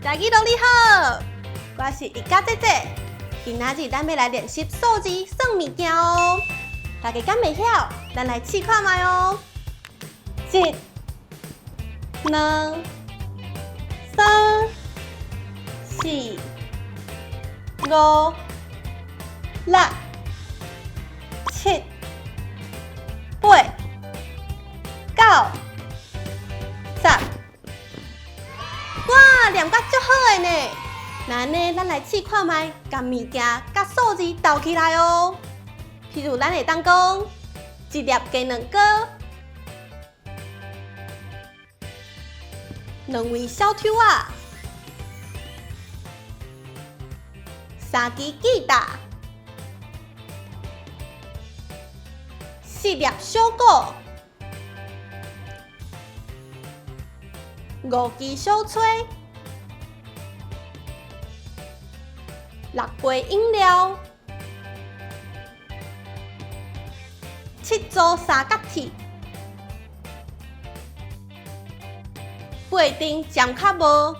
大家你好，我是一家姐姐。今仔日咱欲來練習數字算物件哦。大家敢會曉？咱來試看覓哦。一、兩、三、四、五、六、七、八、九、十。哇，念甲足好的呢！那按呢，咱來試看覓，共物件佮數字鬥起來哦。譬如咱會當講，一粒雞卵糕，兩位小抽仔，三支吉他，四粒小鼓，五支小吹，六杯飲料，七組三角鐵，八頂尖殼帽，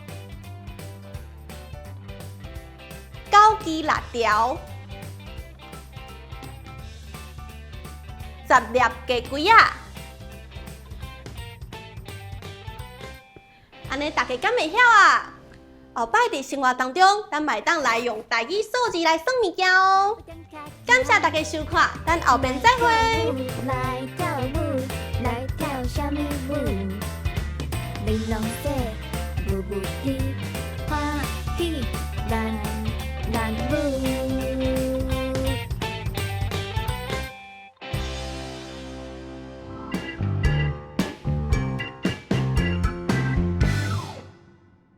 九支辣條，十粒雞胿仔。按呢大家敢會曉啊？後擺佇生活當中，咱嘛會當來用台語數字來算物件哦。感謝大家收看，咱後遍再會。來跳舞，來跳啥物舞？玲瓏說，舞舞起，歡喜咱咱舞。